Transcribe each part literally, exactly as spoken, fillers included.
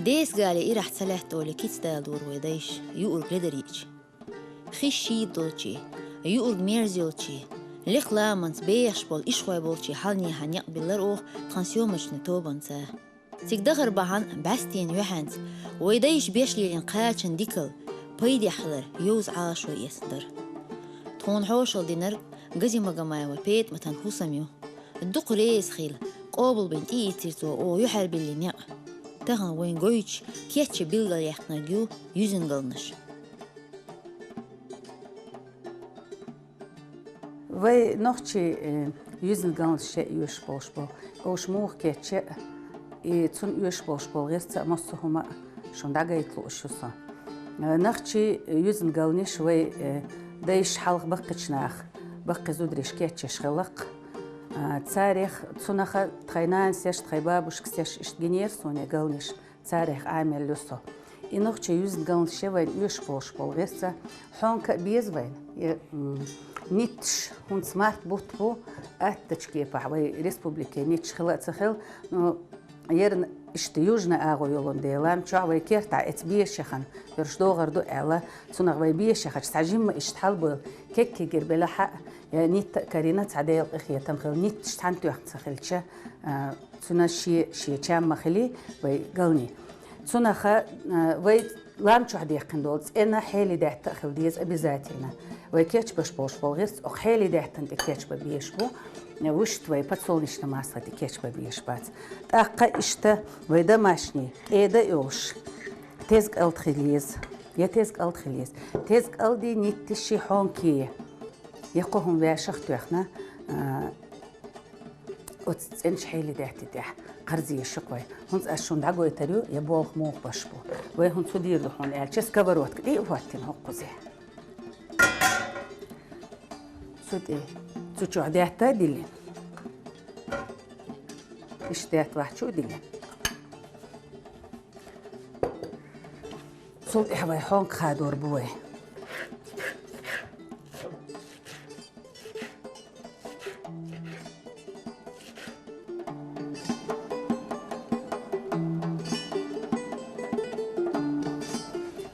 Деса гали ирахь ца лаьтта олий кица дала дора вай дайша, юург ледар йиъча. Хиш шийда долчий, юург мерза йолчий, лекха ламанца бехаш болу ишхой болчий хьалнехьа некъ биллар оха тхан съёмочный тобанца. Цига дахар бахьана бӀаьстенан юьхьанца вай дайша беш лелийна кхачан дикал пайдехь хилар йовза Ӏалашо эцна дара. Тхуна хьошалла динарг Газимагомаева ПетӀаматан хӀусам ю. Дукха реза хилла, къобалбина тӀеийцира цо оха юьхьар биллина некъ. Тахана вайна гойтуш кечча билгалъяьккхинарг ю юьзна галнаш. Вай нохчий, э, юьзна галнаш шен оьшуш болуш бу. Уьш муха кечъян, и цунна оьшуш болуш болу гӀирс а, массо а хӀума а шуна дӀагайта лууш ю со. Э, нохчий юьзна галнаш вай, э, дайша хьалха баккхийчу наха, баккхий зударша кечъеш хилла-кх. А, царех, цунах тхайн нанас еш, тхайн бабушкас еш иштта гинера суна галнаш. Царех Ӏамаелла ю со. И нохчий юьзна галнаш шен вайна оьшуш болуш болу гӀирс а, хьонка а беза вайна. И, м, нитташ, хӀунца март бутт бу, аттачу кепахь вай республике нитташ хила а ца хилла, но ерна иштта южный агӀо йолун дела, ам чохь вай кертахь эца беша яхана, йоьрш догӀар ду аьлла, цунах вай беша яхача цхьа жимма иштта хьалабойла, кегкегира белахь а, я нитта а карийна, цхьа Делан къинхетам хилла, нитташ цхьаьна тоьхна ца хилча, а, Цуьнан шен, шен чам ма хили вай галнийн. Цунах, а, вай лам чохь деккхина долу цӀена хьели даьтта а хила деза обязательно. Вай кечбеш болуш болу гӀирс, окху хьели даьттана тӀе кечбан безаш бу. Вуьшта вай подсолнечный масло тӀе кечбан безаш бац. ТӀаккха иштта вай домашний, кӀеда а йолуш, теза кӀалд хила еза. Я теза кӀалд хила еза. Теза кӀалдий, ниттиший, хьонкий. Я кхо хӀума вешах тоьхна, а, Оцу цӀеначу хьели даьтти тӀехь кхарза езаш ю-кх вай. ХӀунца ас шуна дӀагойтур ю, я болх муха беш бу. Вай хӀунца хӀун дийр ду хьуна аьлча, сковородка тӀе а хӀоттийна хӀокхузахь. Цу тӀе, цу чохь даьтта а диллина. Иштта даьтта вахчу а диллина. Цул тӀаьхьа вай хьонка хадор бу вай.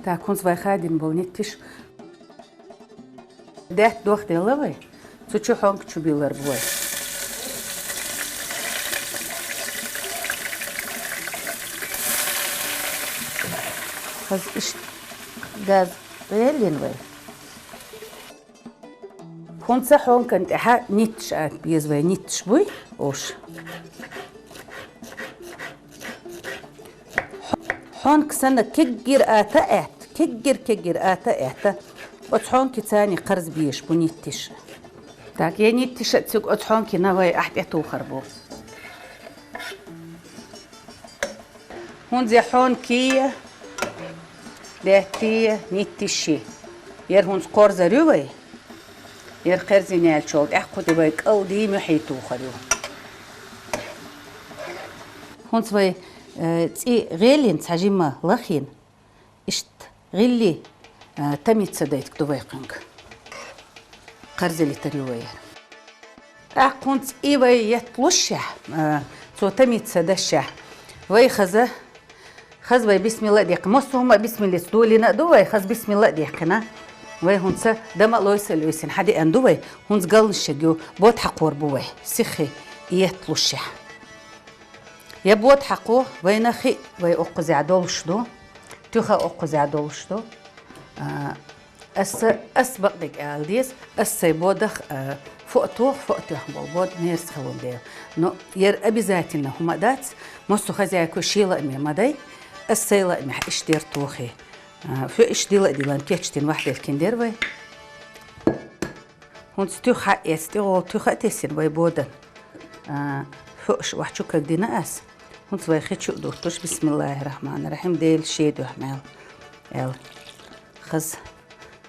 Так, хӀунца вай хадийна болу ниттиш. Даьтта дохделла вай. Цу чу хьонка чу биллар бу вай. Хаза иштта газ гӀеллина вай. ХӀунца хьонкан тӀехьа нитташ ата беза вай, нитташ буй уьш. Хьонка санна кеггира ата а аьтта, кеггира-кеггира ата а аьтта, оцу хьонки царни кхарза безаш бу ниттиш. Так, я ниттиш а цига оцу хьонкина вай ахь тӀетухар бу. ХӀунзе хьонкий, даьттий, ниттиший. Яра хӀунца кхорзар ю вай. Яра кхерзийна яьллачул тӀаьхьа кху тӀе вай кӀалдий, муьхьий тухар ю. ХӀунца вай, э, цӀий гӀелина цхьа жимма лахийна. Иштта гӀилли, а, тамица дайтаг ду вай кхуьнга. Кхарзелитар ю вай яра. ТӀаккха хӀунца и вай етталушшехь, а, цо тамица дашшехь. Вай хаза, хаза вай бисмилла а деккхина. Массо хӀума а бисмиллица долийна а ду вай, хаза бисмилла а деккхина. Вай хӀунца дама а лойса а лойсина хьадеана ду вай, хӀунца галнаш шаг ю, бод хьакхор бу вай, сиххи и етталушшехь. Я бод хьакхо, вайна хи вай оккхузехь долуш ду, туьха оккхузехь долуш ду. А, аса, ас бакъдерг ала деза, ас сайн бодах, а, фу а тоха, фу а тоьхна болу бод мерза хилун дела. Но яра обязательно хӀума а дац, массо хозяйкой шен лааме ма дай, ас сайн лаамехь иштта яра тохий. А, фу иштта дила а дилан, кечдина вахь делкин дера вай. ХӀунца туьха хьаэца, тӀегӀолу туьха а тесина вай бодан. А, хӀуъаш вахь чу кагдина ас. ХӀунца вай хи чу а дуттуш, бисмиллахӀир-рахьманир-рахьим, Дела шен дуьхьа мел, аьлла. Хаза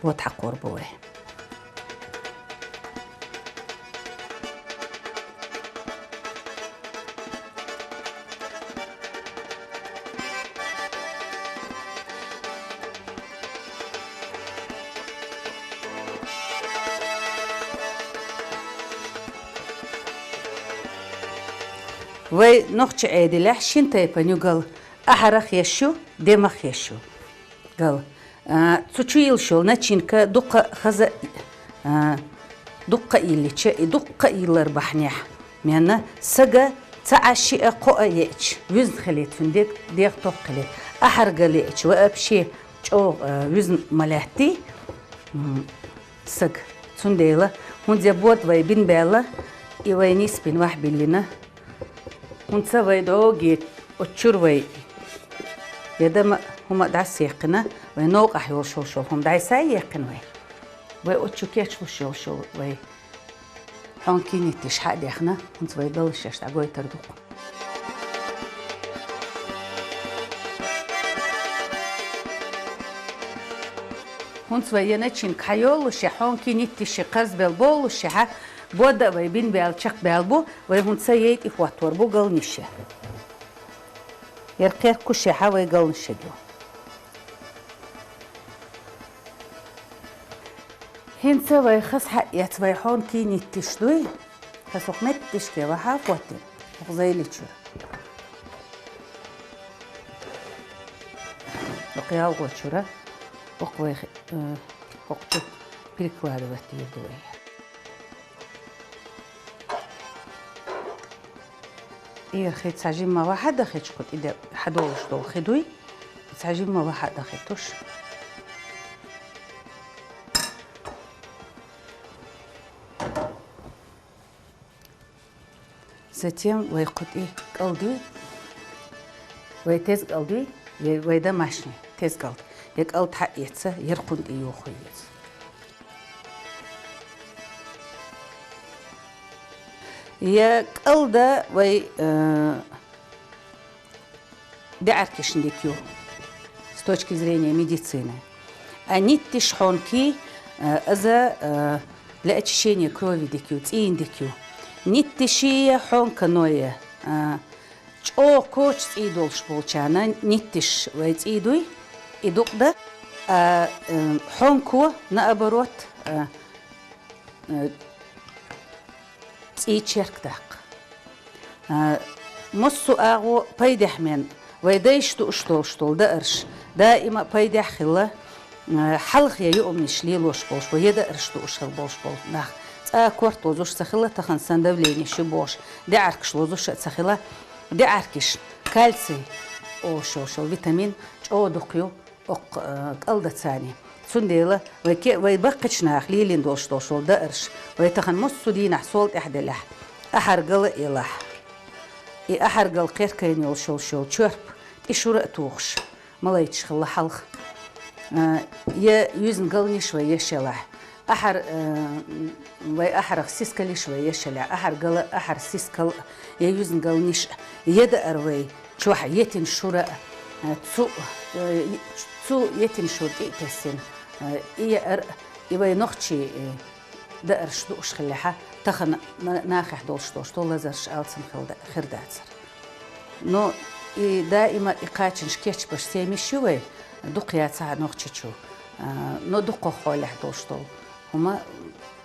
бод хьакхор бу вай. Вай нохчи Ӏедалехь шина тайпана ю гал. Ахьарах еш ю, демах еш ю. Гал. А, цу чу йилла йола начинка дукха хаза, а, дукха йиллича, и дукха йиллар бахьанехь. Менна сага ца Ӏаш шиъ а кхоъ а еъча, вуьзна хилийта цуьнан дег, дегӀ тохкхилийта. Ахьар гал еъча, вообще чӀогӀа, а, вуьзна ма лаьттий, м, сага. Цундела, хӀунда я бода вай бина баьлла, и вай нийсбина вахь биллина. ХӀунца вай догий, оцу чуьра вай. Я дама хӀума дӀасаеккхина, вай новкъахь йолуш йолуш йолу хӀума дӀасаеккхина вай. Вай оцу чу кечлуш йолуш йолу вай. Хьонкий ниттиш хьа а дехна, хӀунца вай галнаш еш дӀагойтар ду-кх. ХӀунца вай я начинка хьайоллушехь, хьонкий ниттиш кхарзбелла боллушехь, бода а вай бина баьлла чекхбаьлла бу, вай хӀунца яй тӀехӀоттор бу галнаш я. Яра кхеркушехь вай галнаш ю. ХӀинца вай хаза хьаэца вай хьонкий ниттиш дуй, хаза хӀокху меттигашка вахьа а хӀоттийна, хӀокху зайли чуьра. ХӀокху ялхо чуьра, хӀокху вай, э, хӀокху чу прикладывать дийр ду вай. Ира хи цхьа жимма вахьа дахича кху тӀе де хьадолуш долу хи дуй, цхьа жимма вахьа дахитуш. Затем вай кху тӀе кӀалдуй, вай теза кӀалдуй, я вай домашний теза кӀалд, я кӀалд хьаэца, яра кхунна тӀе йохуьйту. Я кӀалда вай, э, ДаьӀаркишна дика ю, с точки зрения медицины. А ниттиш хьонкий, э, аза, э, для очищения крови дика ю, цӀийнан дика ю. Ниттиши я хьонканой я, э, чӀогӀа коча цӀий долуш болчарна ниттиш вай цӀий дуй, и дукъ дан, а, э, хьонко, наоборот, э, э, цӀий черк даккха. А, массо а агӀо пайдехь мен, вай дайша дууш долуш долу даарш, даима а пайдехь хилла, а, хьалха я юург лелош болуш бу, я даарш дууш хилла болуш болу нах. Цкъа а корта лозуш ца хилла, тахана санна давление ю бохуш, даьӀаркаш лозуш а ца хилла, даьӀаркиш, кальций олуш йолу витамин чӀогӀа дукха ю. Оккха, э, кӀалда царна. Цундела вай ке-, вай баккхийчу наха лелийна долуш долуш долу даарш, вай тахана массо а дийнахь сол тӀехь делахь, ахьар гала а елахь, и ахьар гала кхеркайна йолуш йолуш йолу чорп тӀе шура а тухуш, малайташ хилла хьалха. Э, я юьзна галнаш вай еш елахь, ахьар, э, вай ахьарах сискалш вай еш елахь, ахьар гала, ахьар сискал, я юьзна галнаш, я даар вай, чохь етин шура, э, цу, э, цу етин шура тӀе а тесина, э, и яар, и вай нохчий, э, даарш дууш хиллехьа, тахана на-, нахехь долуш долуш долу лазарш алсам хила да-, хир дацара. Но и даима и кхачанаш кечбеш семьяш ю вай, дукха яцахьа Нохчийчу, э, но дуккха хьолехь долуш долу. ХӀума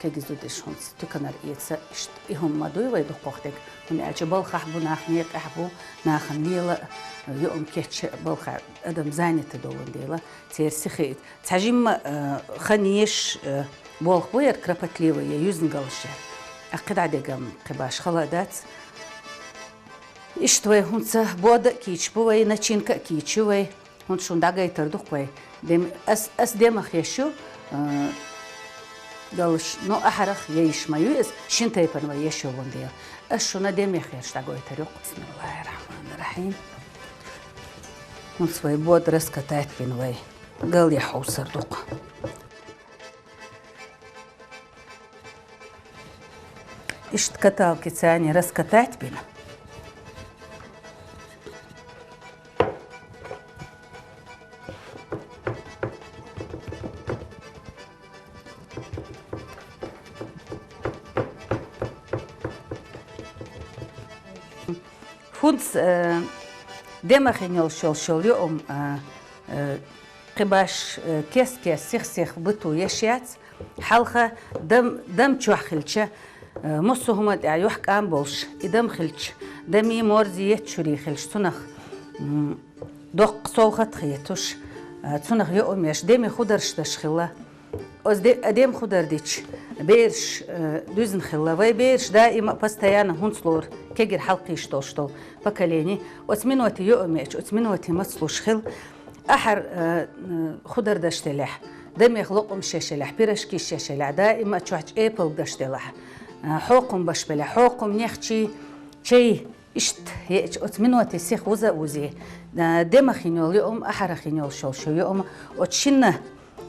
кегий зудаш хӀунца туьканара эца, иштта и хӀума ма дуй вай дукхох дерг, хӀунда аьлча балхахь бу нах, некъехь бу, нахана лела а, юург кечъян а балхахь адам занятый долун дела, церан сихийта. Цхьа жимма, э, хан еш, э, болх бу яра кропотливый, я юьзна галнаш яра. Ткъа кхидӀа дегам кхин баш хала а дац. Иштта вай хӀунца бода а кийча бу вай, начинка а кийча ю вай. ХӀунда шуна дӀагайтар ду-кх вай. Дем-, ас, ас демах еш ю, э, галнаш, но ахьарах еш ма ю иза, шина тайпана вай еш йолун дела. Ас шуна демах еш дӀагойтар ю-кх. Бисмиллахир-рахманир-рахим. ХӀунца вай бода раскатать бина вай. Гал яхьуссар ду-кх. Иштта каталкица царна раскатать бина. ХӀунца, э, демах йолуш йолуш йолу юург, э, э, кхин баш, э, кест-кест, сих-сих буту еш яц. Хьалха дам, дам чохь хилча, э, массо а хӀума тӀехь юьхькӀам болуш, и дам хилча, дамий, морзий, етт шурий хилча, цунах, м, доккха совгӀат хеташ, а, цунах юум еш, деми хударш деш хилла. Оцу де-, а, деми худар дича, бераш, а, дуьзна хилла. Вай бераш даима а постоянно хӀинцалора кегира хьалакхийсаш долуш долу поколени. Оцу миноте юум еш, оцу миноте мацлуш хилла. Ахьар, а, а, худар деш делахь, дамех локъумаш еш елахь, пирожкиш еш елахь, даима а чохь чӀепалг деш делахь, а, хьокхам беш белахь, хьокхам, нехчий, чай, иштта еача, оцу миноте сиха вуза а вузе, а, демах йина йолу юум, ахьарах йина йолуш йолу юум, оцу шинна,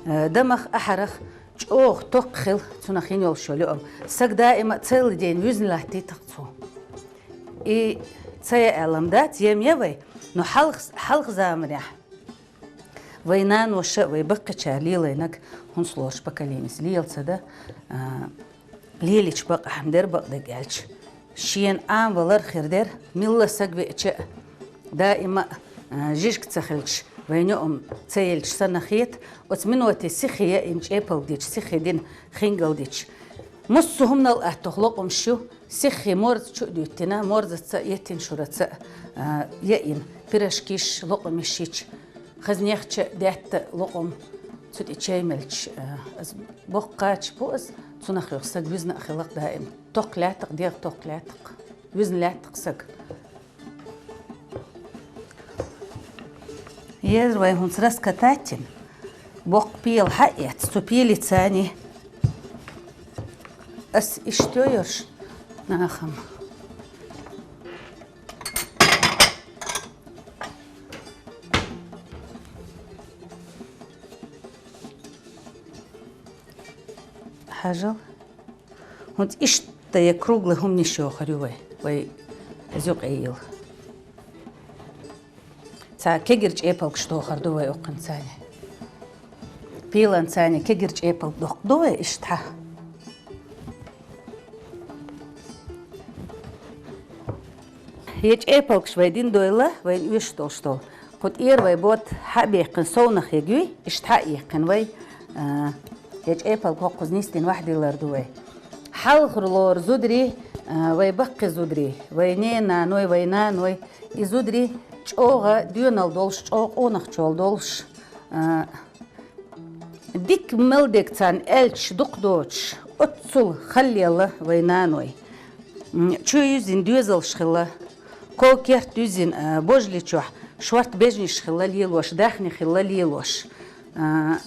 а, дамах, ахьарах чӀогӀа токх хилла цунах йина йолуш йолу юум. Саг даима а церла ден вуьзна латтий тахана цо. И ца яа аьлла-м дац, ем я вай, но хьалха, хьалха заманехь вай наноша а, вай баккхийчара лелийнарг, хӀинцалора поколенис лела ца дан, а, лелийча бакъахьа-м дара, бакъдерг аьлча. Шена Ӏамавалар хир дара, милла саг веача а, даима а, а, жижиг ца хилча, вайна юум ца елча санна хета, оцу миноте сиххе яийна чӀепалг дича, сиххе дина хингал дича. Массо а хӀуманал а тоху локъумаш ю, сиххе морза чу а дуьттина, морзаца а, еттина шураца а, а, яийна, пирожкиш, локъумаш йича, хаза нехча, даьтта локъум, цу тӀе чай мелча, а, аса боккха кхача бу аса, цунах юха саг вуьзна а хилла-кх даима. Токх лаьтта-кх, дегӀ токх лаьтта-кх, вуьзна лаьтта-кх саг. Еза вай хӀинца раскатать йина, боккха пела хьаэцна, цу пелица ас иштта йо йорш нахам. Хьажал. ХӀинца иштта я круглый хӀуманаш йохур ю вай, вай зуькъе йилла. Цхьа кегира чӀепалгаш дохур ду вай укхунцани. Пеланцани кегира чӀепалг доккху ду вай иштта хьа. Я чӀепалгаш вай дина дойла, вайна оьшуш долуш долу. Кху тӀера вай бот хьа а бехкина, совнах я гуй, иштта хьа а еккхина вай, а, я чӀепалг хӀокхуза нисдина вахдиллар ду вай. Хьалхара лора зударий, а, вай баккхий зударий, вай ненан ной, вай нанан ной, и зударий чӀогӀа доьналла долуш, чӀогӀа къонахчалла долуш, а, дика мел дерг царна аьлча дукха доцуш, оццул хала лелла вай наной. М, чу юьззина доьзалш хилла, ков-керт юьззина, а, божали чохь шорта бежнаш хилла лелош, даьхни хилла лелош. А,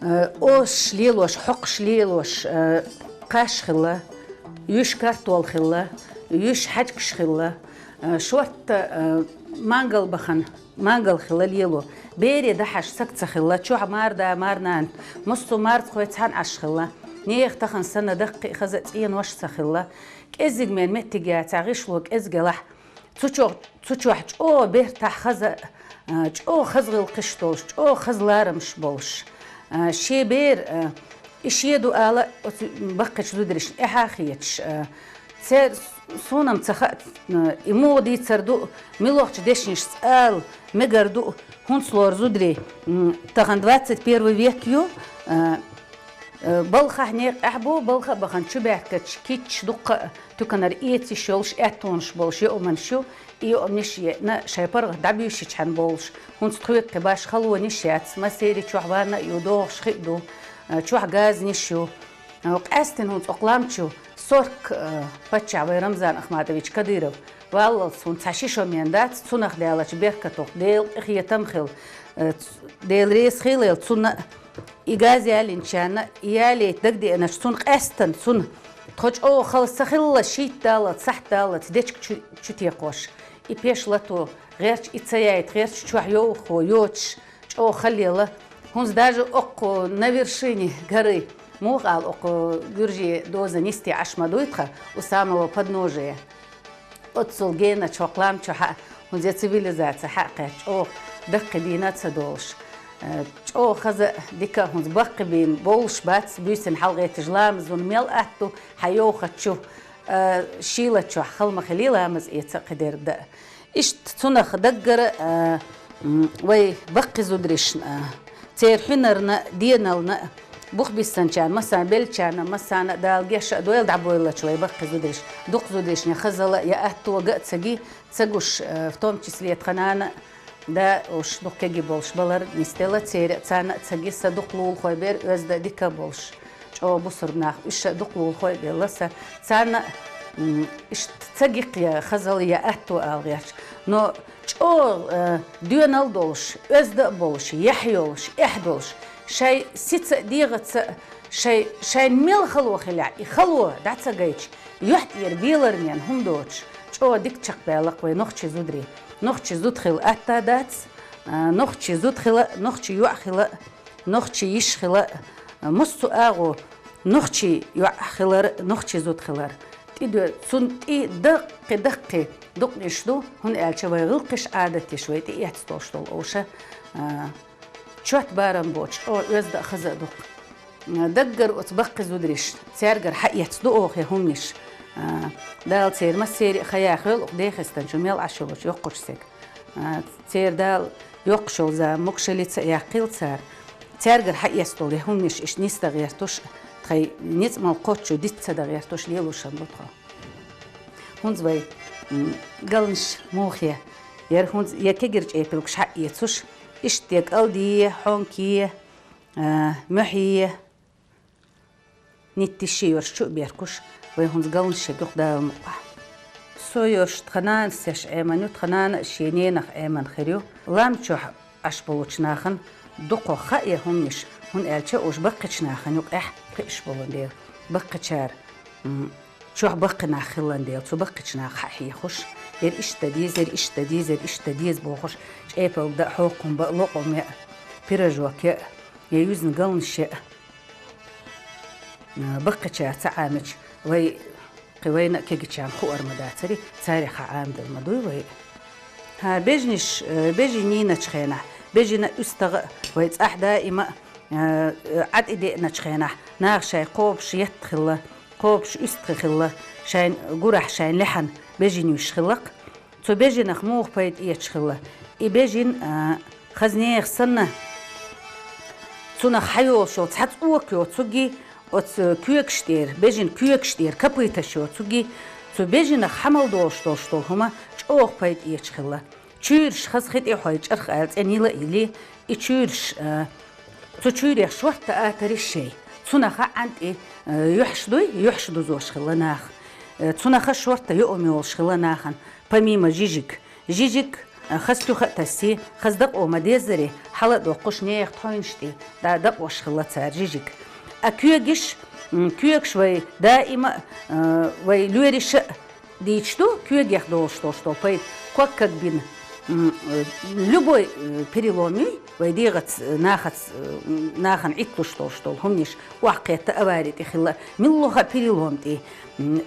а, осаш лелош, хьокхаш лелош, а, кхаш хилла, юьш картол хилла, юьш хьаьжкӀаш хилла, а, шорта, а, мангал бахана, мангал хилла лело. Бере дахьаш саг ца хилла, чохь марда, марнана, массо а марзхой цхьаьна Ӏаш хилла. Нехан тахана санна даккхий а, хаза а цӀенош ца хилла. КӀеззиг мен меттиг яцахь, гӀишло кӀезиг елахь, цу чохь, цу чохь чӀогӀа бертахь хаза, а, чӀогӀа хаза гӀиллакхаш долуш, чӀогӀа хаза ларамаш болуш. А, шен бер, а, и шен ду ала оцу баккхийчу зударшна эхь а хеташ, а, церан суна-м ца хаьа, а, и муха дийцар ду, муьлхачу дешнашца ала мегар ду, хӀинца лора зударий, м, тахана двадцать первый век ю, а, а, балхахь некъахь бу, балха а бахана чубаьхкача кийча дуккха а туьканара эца йиш йолуш, аьттонаш болуш юуманаш ю, и юуманаш а еана, шайн паргӀат дӀабуьйшичхьана болуш, хӀинца тхоьга кхин баш халонаш яц, массеран чохь ванна а ю, догӀуш хи а ду, а, чохь газнаш ю. А, къаьстина хӀинца окху лам чу Сорк, а, паччахь вай Рамзан Ахматович Кадыров валлалц хӀинца цхьа ши шо мен дац, цунах даьллачу беркатах Делан къинхетам хила, а, ц-, Дела реза хийла цунна а, и газ ялийначарна а, и ялийта дагадеанарш цунна къаьстина, цунна тхо чӀогӀа хала ца хилла, шийтта даллалц, сахьт даллалц дечиг чу, чу текхош. И пеш лато гӀерташ, и ца яйта гӀерташ, чохь йовхо йоцуш, чӀогӀа хала лела. ХӀинца даже окху на вершине горы, муха ала, окху гуьржийн дозан йисте Ӏаш ма дуй тхан, у самого подножия. Оццул геначу хӀокху лам чу хьа, хӀинца я цивилизация хьа а кхетта, чӀогӀа даккхий дийна а ца долуш. Э, чӀогӀа хаза а, дика а хӀинца баккхий бийна бовлуш бац, буьйсанна хьалагӀетташ ламаз зуна мел атта ду, хьан йовхачу, э, шийла чохь хала ма хилий ламаз эца а, кхидерг дан а. Иштта цунах даггара, а, м, вай баккхий зударшна, а, церан хьуьнарна а, денална а, бух биссанчарна, массарна, беллачарна, массарна а Дала геша а дойла дӀабойллачу вай баккхий зударшна. Дукха зударшна хазалла а, я атта вага а ца ги, ца гуш, а, в том числе тхан нана а, Да, уж дукха кегий болуш балар нисделла церан, царна а ца гиса дукха лулахой бер, оьзда дика болуш. ЧӀогӀа бусург нах, уьш а дукха лулахой белла са. Царна, м, иштта ца гикъ я хазал я атто ала гӀерташ. Но чӀогӀа, э, доьнал долуш, оьзда а болуш, яхь йолуш, эхь долуш, шайн сица а, дегӀаца а, шай-, шайн мел хало хилахь, и хало дӀа ца гайташ, юьхь тӀера беларнен хӀума доцуш, чӀогӀа дика чекхбаьллакх вай нохчий зударий. Нохчий зуда хила атта дац, а, нохчий зуда хила, нохчий йоӀ хила, нохчий йиша хила, а, массо а агӀо нохчий йоӀ хилар, нохчий зуда хилар. ТӀедо-, цунна тӀе даккхий-даккхий дукъниш ду, хӀунда аьлча вай гӀиллакхаш, Ӏадаташ вай тӀеэцна долуш долу овша, а, чот барам боцуш, чӀогӀа оьзда а, хаза а дукха. Даггара оцу баккхий зудариш, цаьргара хьаэцна ду оха и хӀуманаш. А, Дала церан массеран а хан яхийла, оха Дехистан чу мел Ӏаш йолчу йоккхачу стеган. А, церан Дала йоккхачу йолу зама могушаллица а яккхийла цара. Цаьргара хьаэцна долу и хӀуманаш иштта нисдан гӀерташ, тхайн ницкъ-малх кхоччуш диц ца дан гӀерташ лелошам бу тхо. ХӀунда вай, м, галнаш муха я? Яра хӀунда я кегира чӀепилгаш хьаэцуш, иштта я кӀалдий, хьонкий, а, мохьий, ниттиш йорш чу а беркуш, вай хӀунда галнаш я гух Дала мукъахь. Со йорш тхан нанас еш Ӏеман ю, тхан нана а шен ненах Ӏеман хир ю. Лам чохь Ӏаш болчу нахана дукха хаьа хӀуманаш, хӀунда аьлча уж баккхийчу нахана юкъехь кхиъш болун дела. Баккхийчара, м, чохь баккхий нах хилан дела, цу баккхийчу наха хьахьехуш, яра иштта деза, яра иштта деза, яра иштта деза бохуш, чӀепалг дан а, хьокхам бан а, локъам ян а, пирожок ян а, я юьзна галнаш ян а. Баккхийчара ца Ӏамича, вай, кхин вайна а кегийчарна хуур ма дацара, царех хьаӀамаделла ма дуй вай. ХӀа, бежнаш, э, бежин йийначу хенахь, бежина уьстагӀа а вай цӀахь даима а, э, Ӏад и деъначу хенахь, наха шайн кхобуш етта хилла, кхобуш уьстагӀий хилла, шайн гурахь, шайн лаьхьана бежин юьйш хилла-кх. Цу бежинах муха пайда эцаш хилла? И бежин, а, хаза нехан санна, цунах хьайолуш йолу цхьа цӀока йоцургий, оцу коьгаш тӀера, бежин коьгаш тӀера копыташ йоцургий, цу бежинах хьамал долуш долуш долу хӀума чӀогӀа пайда эцаш хилла. Чуьйраш хаза хи тӀе хьой чӀарх аьлла цӀена йила а йилий, и чуьйраш, а, цу чуьйрех шортта атарий шай. Цунах а Ӏан тӀе, а, юьхьаш дуй, юьхьаш дузош хилла наха. А, цунах а шортта юкъам йолуш хилла нахана, помимо жижиг. Жижиг, а, хаза туьха а тассий, хаза дакъо ма-деззарий, хьала а доккхуш нехан тхьойнаш тӀе, да, дакъош хилла цара жижиг. А коьгаш, м, коьгаш вай даима а, а, вай лоьриша а, дийцаш ду, коьгех долуш долуш долу пайда. Ког кагбина, м, э, любой, э, перелом юй, вай дегӀаца, э, нахаца, э, м, нахана Ӏитталуш долуш долу хӀуманаш, охьакхетта авари тӀе хилла, муьлхха а перелом тӀе, м,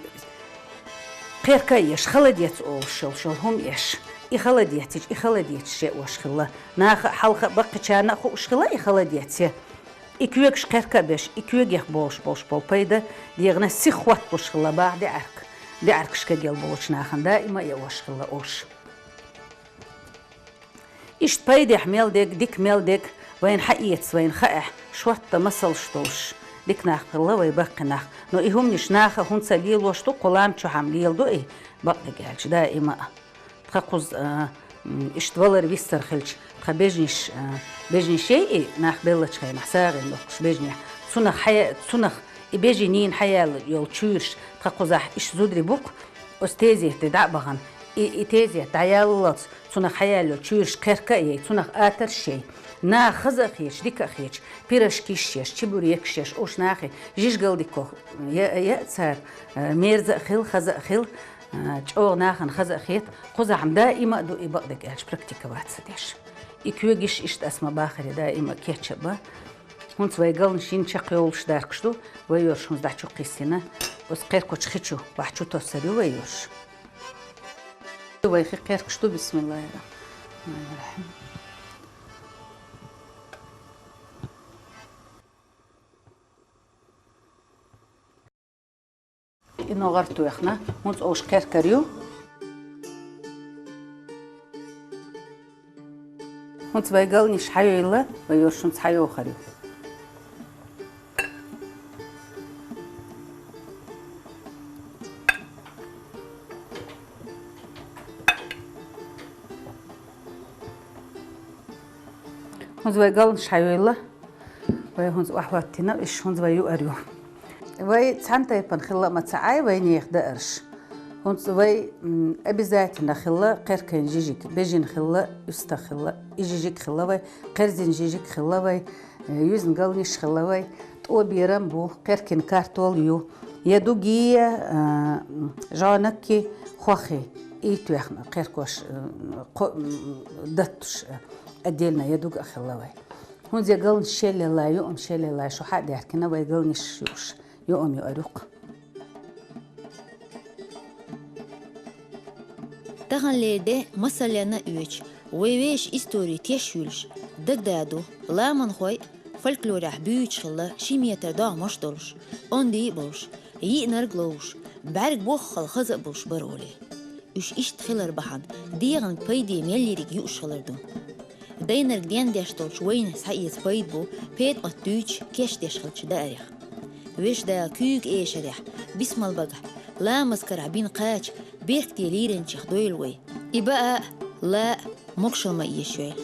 кхерка а еш, холодец олуш йолуш йолу хӀума еш. И холодец йича, и холодец шеъош хилла. Наха а хьалха а баккхийчарна а хууш хилла и холодец я. И коьгаш кхерка а беш, и коьгех болуш болуш болу пайда дегӀана сиха хӀотталуш хилла бахьа деӀарг. ДеӀаргаш кегел болчу нахана даима а яош хилла уьш. Иштта пайдехь мел дерг, дика мел дерг, вайна хьаэца, вайна хаахь, шортта масалш долуш, дика нах хилла вай баккхий нах. Но и хӀуманаш наха хӀунца лелош ду, кху лам чохь-м леладо и, бакъдерг аьлча, даима а. Тхан кхуза, а, м, иштта валар виссар хилча, тхан бежнаш, а, бежнаш яй и, нах беллачу хенахь сагӀина дохкуш бежнех. Цунах хьая-, цунах и бежин йийна хьаяьлла йолу чуьйраш, тхан кхузахь иштта зударий бу-кх, оцу тезете дӀа а бахана. И, и тезет дӀаяллалц, цунах хьаяьлла йолу чуьйраш кхерка а яй, цунах атарш яй. Наха хаза а хеташ, дика а хеташ, пирожкиш еш, чебурекаш еш, уьш нахе жижигал дика я, я цара, а, мерза а хила, хаза а хила. А, чӀогӀа нахана хаза а хета, кхузахь-м даима а ду и, бакъдерг аьлча, практиковаться деш. И коьгаш иштта ас ма бахаре даима а кечъян ба. ХӀунца вай галнаш йина чекхйолуш даркаш ду, вай йорш хӀунца дӀа чу кхиссина, оцу кхеркочу хи чу вахь чу тосар ю вай йорш. Вай хи кхеркаш ду, бисмиллахир-рахманир-рахим. И ногӀар тоьхна, хӀунца овш кхеркар ю. ХӀунца вай галнаш хьайойла, вай йорш хӀунца хьайохар ю. ХӀанз вай галнаш хьайойла, вай хӀанз охьахӀоттийна, уж хӀанз вай юар ю. Вай цхьан тайпан хилла ма ца Ӏай, вайнех даараш. ХӀанз вай, м, обязательно хилла кхеркан жижиг, бежин хилла, уьстагӀ хилла, и жижиг хилла вай, кхерзин жижиг хилла вай, э, юзан галнаш хилла вай, тӀо берам бу, кхеркин картол ю, я дуги, э, м, жонакки, хохи, и тоьхна кхеркош, э, кхо-, м, даттуш, э, отдельно я дуг а хилла вай. ХӀанз я галнаш шеллелла, юам шеллелла, шу хьа а даьхкина вай галнаш юаш, юам юар ю-кх. Таханлера де масаллена а оьцу, вай вешан истори теш йолуш, дагадоду, ламанхой а фольклорехь буьйцуш хилла ши метр догӀмаш долуш, онда а болуш, йиънарг а ловш, бӀаьрг боххал хаза а болуш бара олий. Уьш иштта хилар бахьана, дегӀан пайде мел ерриг юуш хилар ду. Дайнарг дендеш долчу вайна схьаэца пайда бу, ПетӀамат дуьйцуш кечдеш хиллачу даарех. Вешан Дала куьйга эшарехь, бисмал багахь, ламаз карахь бина кхача, беркате лийринчех дойла вай. И баа а, лаа а могушалла ма эшайойла.